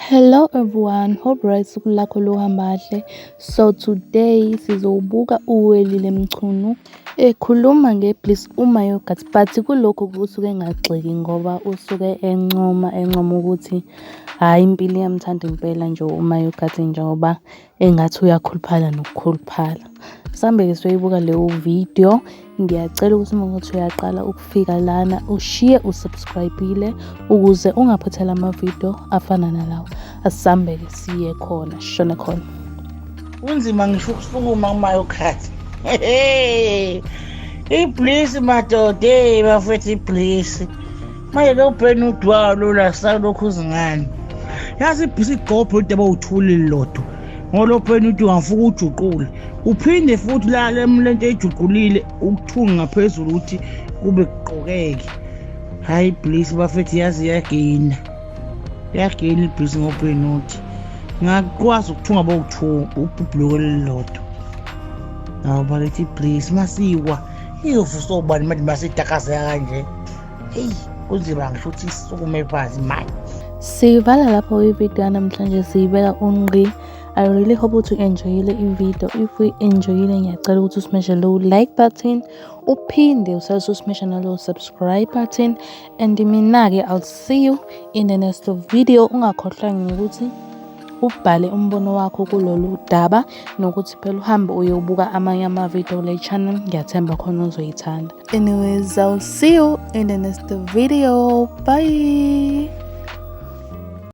Hello everyone, hope right usuku lakho luhamba kahle. So today sizobuka uWelile Mchunu ekhuluma ngeBliss uMayogathi but kulokhu usuke engagxeki ngoba usuke encoma encoma ukuthi hhayi impilo iyamthanda impela nje uMayogathi njengoba engathi uyakhuluphala nokukhuluphala. Sambe-ke siyoyibuka leyo video. Ngiyacela ukuthi uma kuthi uyaqala ukufika lana ushiye usubscribe-ile ukuze ungaphuthela amavidiyo afana nalawa. Asisambe-ke siye khona, sishone khona. Kunzima ngisho ukusukuma kumayokhathi. Ibliss madoda, hey bafethu ibliss. Manje lo Ben udwalo la salokhu uzingane. Yazi ibliss igqobho into abawuthulile lodwa. Ngolo Ben uthi ungafuka ujuqule. Uphinde futhi la lento ejuqulile ukuthunga ngaphezulu ukuthi kube kuqokeke. Hayi ibliss bafethu yazi iyagina. Iyagina ibliss ngoBen uthi. Ngakwazi ukuthunga bowu-two ubhubhuluko elilodwa. Hawu bakithi ibliss masiwa iyovusa obani manje masidakazeka kanje. Heyi kunzima ngisho ukuthi isukume phansi manje. Siyivala lapho ividiyo yanamhlanje siyibeka ungqi. I really hope ukuthi u-enjoyile ividiyo. If uyi-enjoyile ngiyacela ukuthi usmeshe lowo like button, uphinde usase usmeshe nalowo subscribe button. And mina-ke I'll see you in the next video. Ungakhohlwa ngokuthi ubhale umbono wakho kulolu daba nokuthi phela uhambe uyobuka amanye amavidiyo kule channel. Ngiyathemba khona uzoyithanda. Anyways, I'll see you in the next video. Bye.